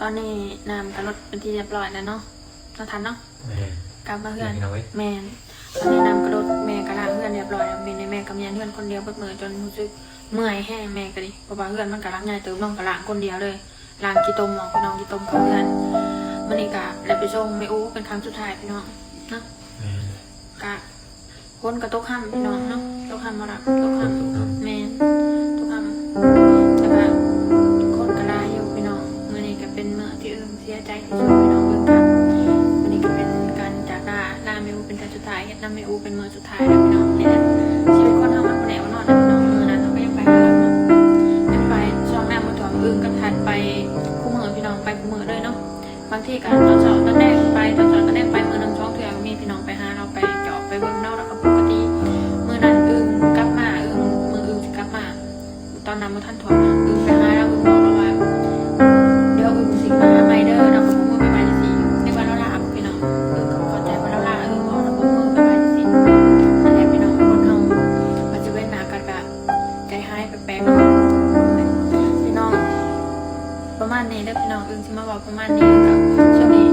ຕອນນີ້ນ້ຳກໍລົດເປັນທີ່ຮຽບຮ້ອຍແລ້ວເນາະ ເນາະທັນເນາະ. ແມ່ນ ກັບມາເຮືອນ ພີ່ນ້ອງເອີຍ. ແມ່ນ ຕອນນີ້ນ້ຳກໍລົດ ແມ່ກໍລ້າງເຮືອນຮຽບຮ້ອຍແລ້ວ. ແມ່ ແມ່ກໍມາເຮືອນຄົນດຽວເບິດມື້ ຈົນຮູ້ສຶກເມື່ອຍແຮງ ແມ່ກໍດີ ເພາະວ່າເຮືອນມັນກໍຫຼັງໃຫຍ່ເຕີບ ນ້ອງກໍລ້າງຄົນດຽວເລີຍ ລ້າງຂີ້ຕົມອອກ ພີ່ນ້ອງ ຂີ້ຕົມເຂົ້າເຮືອນ. ມື້ນີ້ກໍໄດ້ໄປສົ່ງແມ່ອູເປັນຄັ້ງສຸດທ້າຍ ພີ່ນ້ອງເນາະ. ແມ່ນ ກະ ຝົນກໍຕົກຮຳ ພີ່ນ້ອງເນາະ ຕົກຮຳບໍ່ລະ ຕົກຮຳ. ແມ່ນ ຕົກຮຳ ແຕ່ວ່າຄົນກໍຫຼາຍຢູ່ ພີ່ນ້ອງ. ມື້ນີ້ກໍເປັນມື້ທີ່ອຶ່ງເສຍໃຈທີ່ສຸດ ພີ່ນ້ອງເອີຍ. ມື້ນີ້ກໍເປັນການຈາກລາ ລາແມ່ອູເປັນເທື່ອສຸດທ້າຍ ເຮັດນຳແມ່ອູເປັນມື້ສຸດທ້າຍແລ້ວ ພີ່ນ້ອງ. ນີ້ແຫຼະ ຊີວິດຄົນເຮົາມັນບໍ່ແນ່ບໍ່ນອນເນາະ ພີ່ນ້ອງ. ມື້ນັ້ນເຮົາກໍຍັງໄປຫາລາວເນາະ ຍັງໄປຊ່ວງນ້ຳບໍ່ຖ້ວມ ອຶ່ງກັບທັດໄປຄູ່ມື້ ພີ່ນ້ອງ ໄປຄູ່ມື້ເລີຍເນາະ. ບາງທີກໍຕອນເຊົ້າຕອນແລງໄປ ຕອນເຊົ້າຕອນແລງໄປ ມື້ໜຶ່ງສອງເທື່ອກໍມີ ພີ່ນ້ອງ ໄປຫາລາວ ໄປຈອບໄປເບິ່ງລາວ ລາວກໍປົກກະຕິ. ມື້ນັ້ນອຶ່ງກັບມາ ອຶ່ງ ມື້ອຶ່ງຊິກັບມາ ຕອນນ້ຳບໍ່ທັນຖ້ວມ ອຶ່ງໄປຫາລາວ ອຶ່ງບອກລາວວ່າ ດຽວອຶ່ງຊິມາຫາໃໝ່ເດີ ລາວກໍປົກມືບາຍບາຍຈັ່ງຊີ້. ນຶກວ່າລາວລາ ພີ່ນ້ອງ ອຶ່ງກໍບໍ່ເຂົ້າໃຈວ່າລາວລາ ອຶ່ງບອກລາວປົກມືບາຍບາຍຈັ່ງຊີ້. ນັ້ນແຫຼະ ພີ່ນ້ອງ ຄົນເຮົາມັນຊິເວັ້ນໜ້າກັນກະ ໃຈຮ້າຍແປກໆ ເນາະ ພີ່ນ້ອງ. ປະມານນີ້ເດີ ພີ່ນ້ອງ ອຶ່ງຊິມາເວົ້າປະມານນີ້. ກໍຊ່ວງນີ້